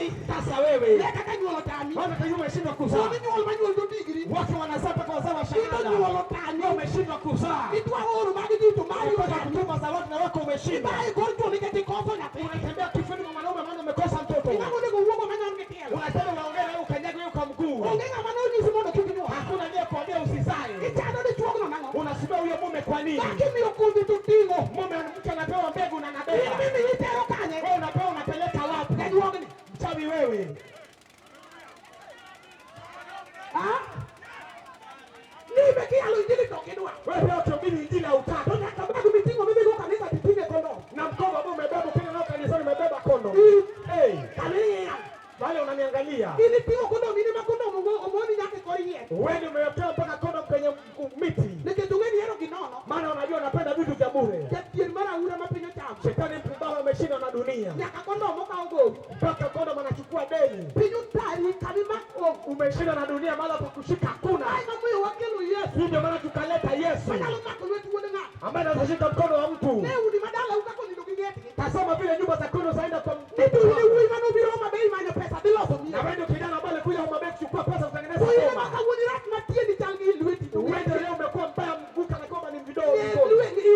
Sani. Sasa wewe Ne kaka nyuol otami. wana kayuma umeshindwa kuzaa. Soni nyuol ma nyuol jodigri. Watu wanazaa mpaka wazaa wa Ito shahada. nyuol otami. Wewe umeshindwa kuzaa. Idwa oro mag ji to mari Unataka otami. kutuma zawadi na wako umeshindwa. Ibaye kor chwo nikech ikoso nyathi. Unatembea kifuni mwa mwanaume maana umekosa mtoto. Ing'ama onego wuogo manyon gi tielo. Unasema unaongea na wewe ukanyage wewe kwa mguu. Onge ng'ama nonyisi mondo kik inyuol. Hakuna aliyekuambia usizae. Ichano dichuogno nang'o? Unasubia huyo mume kwa nini? Dak imiyo kodhi to ting'o. Mume mke anapewa mbegu na In anabeba. mimi itero kanye? Wewe unapewa unapeleka wapi? Jajuogni. Mchawi wewe. Ha? Ni be kiyalo injili to ok idwa. Wewe pia ukihubiri injili hautaki. To nyaka bag miting'o midhigo kanisa titing'e kondom. Na mkoba ambao umebeba ukienda nao kanisani umebeba kondom. Hey, Kamiing'iya. wale unaniangalia. In iting'o kondom in ema kondom omoni nyaka e kor yien. Wewe ndio umewekewa mpaka kondom kwenye miti. Nikech ong'e ni ihero ginono. Maana unajua unapenda vitu vya bure. Jachien mar aura ma piny ochamo. Shetani mpumbavu ameshindwa na dunia. Nyaka kondom okawo gowi. Mpaka kondom anachukua deni. Piny otari kamimak onge. Umeshindwa na dunia, mahala pa kushika hakuna. Kae momiyo wakelo Yesu. Hii ndio maana tukaleta Yesu Manyalo mako lwet wuod ng'ato. ambaye anaweza shika mkono wa mtu. Ne udi madalau kaka onindo gi getgi. Tazama vile nyumba za kwenu zaenda kwa Ni to in e wuoyi manobiro Homa Bay manyo pesa dhi loso na mier. wewe ndio kijana ambaye alikuja Homa Bay kuchukua pesa kutengeneza To in ema boma. kawuono irach ma tiendi chal gi lweti. To Wewe ndio leo umekuwa mbaya, mguu kana kwamba ni vidoo Ne, mikono.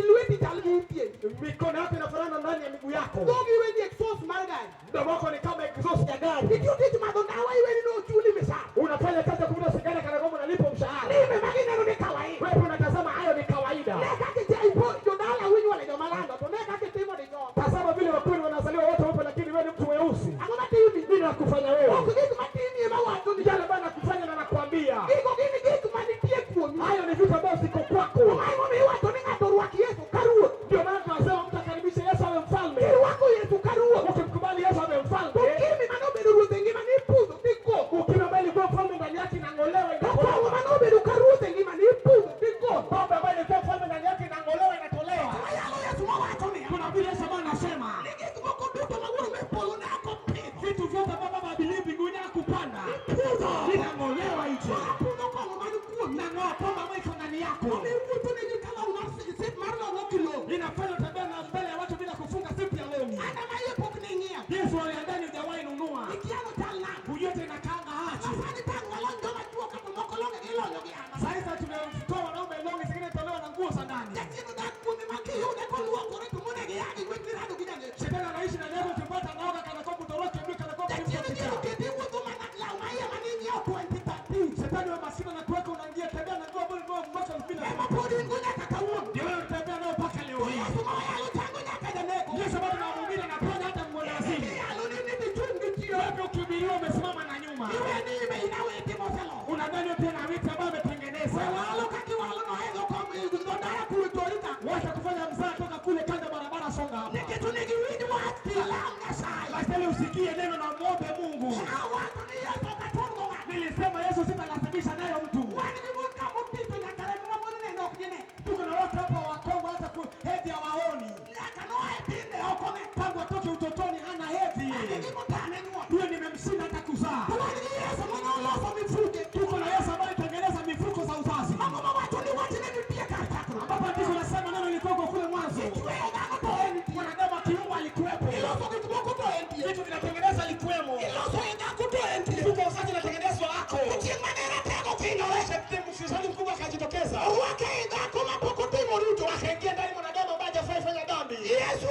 lweti chal gi tiendi. Mikono yako inafanana ndani ya miguu yako. Dhogi iweni exhaust mar gari. Mdomo wako ni kama exhaust ya gari. Itiyo tich madho ndawa iweni nochuli misara. Unafanya kazi ya kuvuta sigara kana kwamba unalipwa mshahara. Nime magineno ni kawaida. Wewe unatazama hayo ni kawaida. Ne kaka ipo jodala winywole joma lando to ne kaka itimo dinyuol. Tazama vile wakwenu wanazaliwa wote weupe, lakini wewe ni mtu mweusi. Ang'o matimi? Nini nakufanya wewe? Ok gik matimi ema wacho ni Yale ambayo nakufanya na nakwambia, gigo gin gik manitie kuomi. hayo ni vitu ambavyo ziko kwako. Mae momiyo iwacho ni ng'ato orwak Yesu ka ruoth. Ndio maana tunasema mtu akaribishe Yesu awe mfalme. Kirwako Yesu ka ruoth. Ukimkubali Yesu awe To mfalme, kimi manobedo ruoth e ngimani ipudho migol. ukimwi ambaye ilikuwa mfalme ndani yake inang'olewa, To kong'o inatolewa. manobedo ka ruoth e ngimani ipudho migol. Pombe ambayo ilikuwa mfalme ndani yake inang'olewa, inatolewa. Wayalo Yesu mawacho niya. Kuna vile Yesu ambaye anasema Ni gik moko duto ma wuoro me polo ne ok opidho. vitu vyote ambavyo Baba abilii mbinguni hakupanda Ipudho. vinang'olewa nje. Apudho kong'o man kuomi. Nang'oa pombe ambayo iko ndani yako, Omiwuotho ne ji ka law mar sip mar law ok ilor. inafanya utembea na mbele ya watu bila kufunga sipu ya longi. Kata ma iye pok ning'iyo. Yesu aliandani hujawahi nunua, Ikia nochal nade. hujui hata inakaanga aje. Masani tang' walony joma chuo kata moko longe gilonyo gi anga. Sasa tumetoa wanaume longi, zingine tolewa na nguo za ndani. Jachien odak kuomi ma kiyude koluokore to monego ia gi gweth mirado gi janeko. Shetani anaishi ndani yako, ukimpata anaoga kana kwamba utoroke mbio, kana kwamba ni Jachien mtu obiro kichaa. kendo iwuotho mana law ma iye mane inyiewo 2013. Shetani wa maskini anakuweka unaingia tembea na nguo ambayo ulinunua mwaka 2000. Ema pod in go nyaka kawuono. Ndio wewe unatembea nayo mpaka leo To hii. Yesu ma wayalo chango nyaka janeko. Yesu bado tunamhubiri anaponya hata mwendawazimu. Iyalo ni ni dichung' gi chien. Wewe ukihubiriwa umesimama na nyuma. Iwe ni ime inawete moseloso. Unadhani wewe pia na viti ambayo ametengeneza. Wewalo kaka iwalo noidho kom dho ndara kuro tori ka. Wacha kufanya mzaa toka kule kando ya barabara songa hapa. Nikech onego iwinj wach tilam Nyasaye. Basi usikie neno na muombe Mungu. Awacho ni Yesu ok achun go ng'ato. Nilisema Yesu sitalazimisha nayo mtu. Wan gi mon ka motito nyaka remwa mon neno ok gine. Tuko na watu hapa Wakongo hata hedhi hawaoni. Nyaka noa e tinde ok one. Tangu atoke utotoni hana hedhi. Mano gima otame nyuol. Huyo nimemshinda hata kuzaa. To wan gi Yesu mane oloso mifuke. Tuko na Yesu ambaye alitengeneza mifuko za uzazi. Mama mawacho ni wachne nitie kar chakruok. Ambapo andiko nasema neno lilikuwa kule mwanzo. Ichweyo dhano to en nitie. Mwanadamu akiumbwa alikuwepo. Iloso gik moko to en nitie. Vitu vinatengenezwa alikuwemo. Iloso e dhako to en nitie. Mifuko ya uzazi inatengenezwa ako. Chieng' mane ratego kinyore. Mfisadi mkubwa akajitokeza. Orwake e dhako mapok otimo richo. Akaingia ndani mwanadamu ambaye hajafai fanya dhambi. Yesu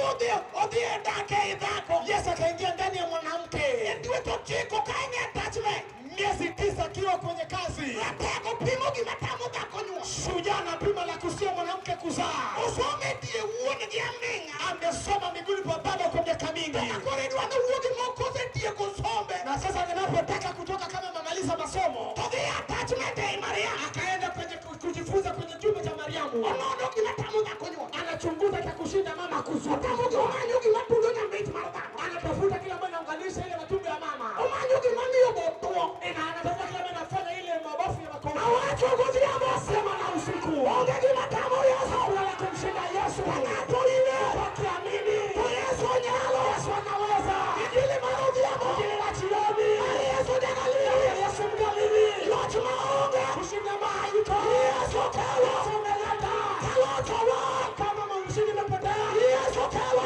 odhi e dak ei dhako. Yesu akaingia ndani ya mwanamke. E dwe ochiko ka en e attachment. Miezi 9 akiwa kwenye kazi. Ratego pimo gima tamo dhako nyuol. Shujaa anapima la kusia mwanamke kuzaa. Osome tie wuon gi aming'a. Amesoma miguuni pa baba kwa miaka mingi. Kaka koro idwa nowuogi moko osetieko sombe. Na sasa ninapotaka kutoka kama mamaliza masomo, To dhi e attachment ei Maria. akaenda kwenye kujifunza kwenye chumba cha Mariamu. Onono gima tamo dhako nyuol. Anachunguza cha kushinda mama kuzaa. Otamo gi omanyo gima tudo nyambich mar dhako. Anatafuta kila ambayo inaunganisha ile matumbo ya mama. Omanyo gima miyo bo tuo. Ina anatafuta kila ambayo inafanya ile mabafu ya makoo. Awacho godhiambo. Sema na usiku. Onge gima tamo Yesu. Hakuna la kumshinda Yesu. Ng'ato ine. Wakiamini To Yesu nyalo. Yesu anaweza. Injili mar odhiambo. Injili la jioni. Mar Yesu ja Galili. Yesu Mgalili. Loch maonge. Kushinda maiko. Yesu kelo. Yesu ameleta. Kalocho wa. Kama mshindi imepotea. Yesu kelo.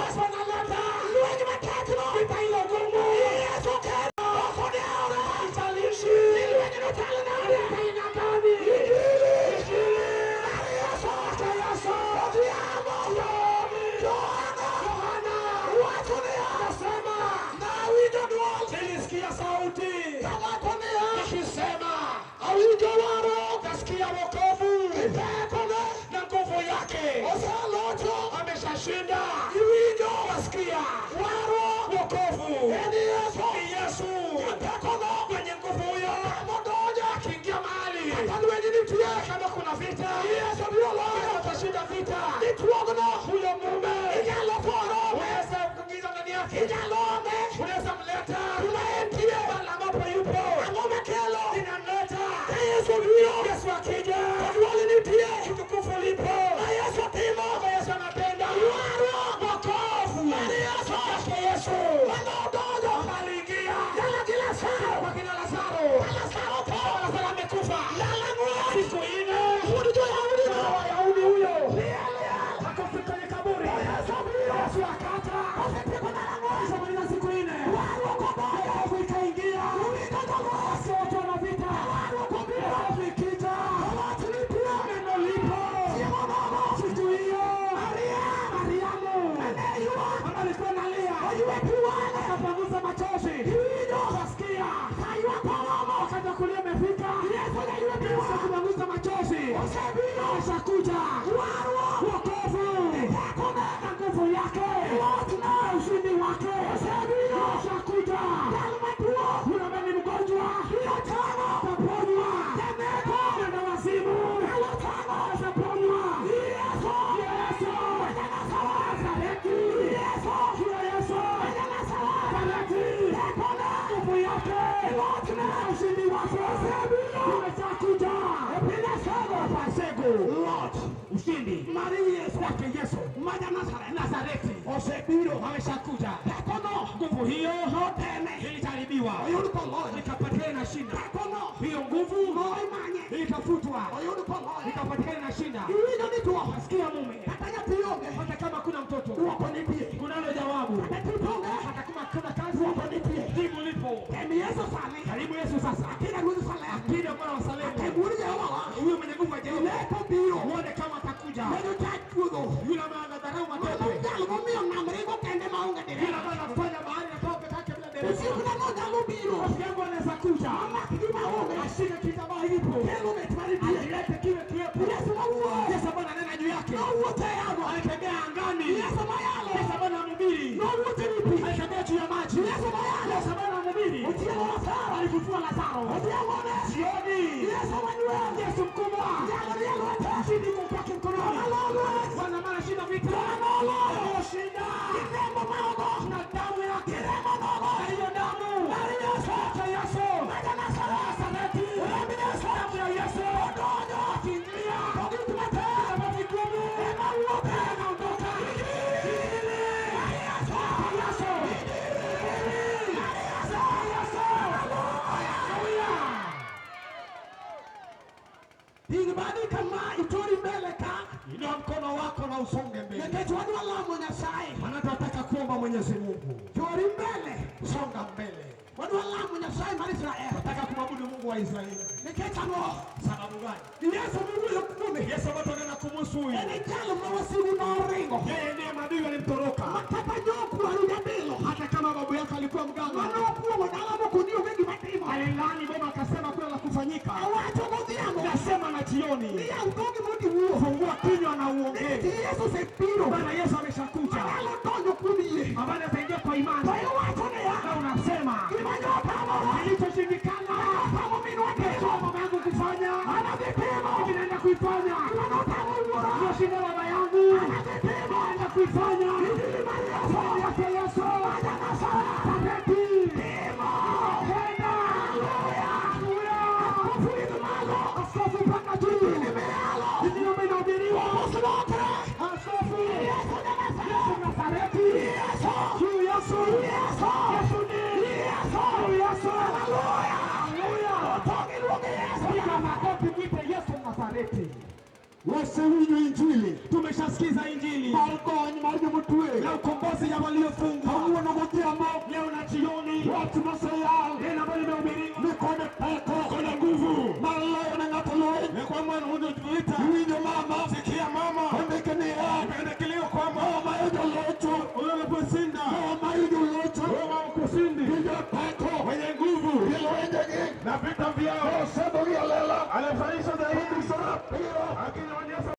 Ikija, Kod nitie. Utukufu ulipo. Ma Yesu timo. Kama Yesu anatenda. Warruok. Wokovu. Mar Yesu. Yake Yesu. Mane odonjo. Aliingia. Dala gi Lazaro. Kwa kina Lazaro. Ka Lazaro otho. Kama Lazaro amekufa. Ndalo ang'wen. Siku nne. Wuod jo-Yahudi no. Mwana wa Wayahudi huyo. Liel liel. Akafika kwenye kaburi. Yesu obiro. Yesu akaja. Osetieko ndalo ang'wen. Alishamaliza siku nne. Warruok odonjo. Wokovu ikaingia. Uwinjo jolweny. Sio watu wana vita. Warruok obiro. Wokovu ikija. Loch nitie. Neno lipo. Chiemo nono. Siku hiyo. Maria. Mariamu. Mane ywak. Mama alikuwa analia. Oywe pi wang'e. Akapanguza machozi. Iwinjo. Kasikia. Ka ywak oromo. Wakati wa kulia imefika. Yesu jaywe pi Yesu wang'e. kupanguza machozi. Osebiro. Ameshakuja. Warruok. Wokovu. Tekone. Na nguvu yake. Lochne. Na ushindi wake. Osebiro. Ameshakuja. Jal matuo. Yule ambaye ni mgonjwa. Biro chango. Ataponywa. Janeko. Mwenda wazimu. Nyalo chango. Ataponywa. Yesu. Yesu. Nazareti. Nazareti. Yesu. Jina Yesu. Nazareti. Nazareti. Tekone. Nguvu yake. Lochne. Na ushindi wake. Osebiro. Umeshakuja. Epinasego. Pasego. Loch. Ushindi. Mar Yesu. Wake Yesu. Ma ja-Nazareth. Nazareti. Osebiro. Ameshakuja. Tekono. Nguvu hiyo Noteme. ilijaribiwa. Oyud koloyo. Ikapatikana na shinda. Tekono. Hiyo nguvu Noimanye. ikafutwa. Oyud koloyo. Ikapatikana na shinda. Iwinjo ni tuo. Sikia mume. Kata nyathi onge. Hata kama kuna mtoto. Duoko nitie. Kunalo jawabu. Kata tich onge. Hata kama kuna kazi. Duoko nitie. Jibu lipo. Tem Yesu sani. Karibu Yesu sasa. Akina ruodh Salem. Akida mwana wa Salemu. Tem wuod Jehova wa. Huyo mwenye nguvu wa Jehova. Ne kobiro. Muone kama atakuja. Ne jochach puodho. Yule ambaye anadharau Mano matope. jal momiyo nam ringo kende maonge Yule dereva. ambaye anafanya bahari na tope kake bila dereva. Osiepna no nyalo biro. Rafiki yangu anaweza kuja. Omak gima onge. Ashike kitambaa ipo. Kelo bet manitie. Alilete kiwe kiwepo. Yesu mawuoyo. Yesu ambaye ananena juu yake. Nowuotho e yamo. Alitembea angani. Yesu mayalo. Yesu ambaye anamhubiri. Nowuotho e wi pi. Alitembea juu ya maji. Yesu mayalo. Yesu ambaye anamhubiri. Ochielo Lazaro. Alifufua Lazaro. Odhiambo ne. Jioni. Yesu manyuel. Yesu mkubwa. Jalo ni e lwete. Ushindi uko kwake mkononi. Joma lolwe. Bwana maana shinda vita. Joma noloyo. Aliyoshinda. Gi rembo ma ogo. Na damu yake. Gi remo nogo. Na hiyo damu. Mar Yesu. Ya Yesu. Ma ja-Nazareth. Nazareti. Remb Yesu. Damu ya Yesu. Odonjo. Akiingia. To gik matek. Kama vigumu. Ema wuothe. Anaondoka. Injili. Mar Yesu. Yesu. Mar Yesu. Yesu. Haleluya. Ting' badi kama itori mbele ka. Inua mkono wako na usonge mbele. Nikech wadwa lamo Nyasaye. Maana tunataka kuomba Mwenyezi Mungu. Chori mbele. Songa mbele. Wadwa lamo Nyasaye mar Israel. Tunataka kumwabudu Mungu wa Israeli. Nikech ang'o? Sababu gani? Yesu miwuoyo kuome. Yesu ambaye tunanena kumhusu huyu. En e jal ma wasigu noringo. Yeye ndiye maadui walimtoroka. Ma kata nyokwari jabilo. Hata kama babu yako alikuwa mganga. Manokuong'o dala moko ni onge gima timo. Alilaani boma akasema kuna la kufanyika. Awacho godhiambo. Nasema na jioni. Ni yaw dhogi mondo iwuo. Fungua kinywa na Nikech uongee. Yesu osebiro. Bwana Yesu ameshakuja. Anyalo donjo kuom yie. Ambaye ataingia kwa To imani. iwacho niya. Na unasema Gima nyotamora. kilichoshindikana Notamo minwa timo. mama yangu kufanya, Anadhi timo. mimi naenda kuifanya. Gima notamo wuora. Iliyoshinda baba yangu Anadhi timo. naenda kuifanya. Injili mar Yesu. Damu yake Yesu. Ma ja-Nazareth. Nazareti. Timo. Tenda. Haleluya. Haleluya. Askofu idh malo. Askofu mpaka juu. Injili miyalo. Injili ambayo inahubiriwa. Oslokre. Askofu Yesu ja-Nazareth. Yesu Nazareti. Yesu. Juu Yesu. Yesu. Yesu ni. Yesu. Juu Yesu. Haleluya. Haleluya. Otogi luonge Yesu. Piga makofi mwite Yesu Nazareti. Wasewinjo injili Tumeshasikiza injili mar gony mar jomotwe. ya ukombozi ya waliofungwa. Kawuono godhiambo Leo na jioni wach moseyal neno ambalo limehubiriwa ni kod teko kuna nguvu mar loyo ne ng'ato lweny. Ni kwamba vita. Iwinjo mama Sikia mama, ondike niya imeandikiliwa kwamba omayo jolocho huyo amekushinda, omayo jolocho wewe wakushindi gi joteko wenye nguvu gi lwenjegi na vita vyao osembogi alela alifanyisha dhahiri nyiso ratiro akionyesha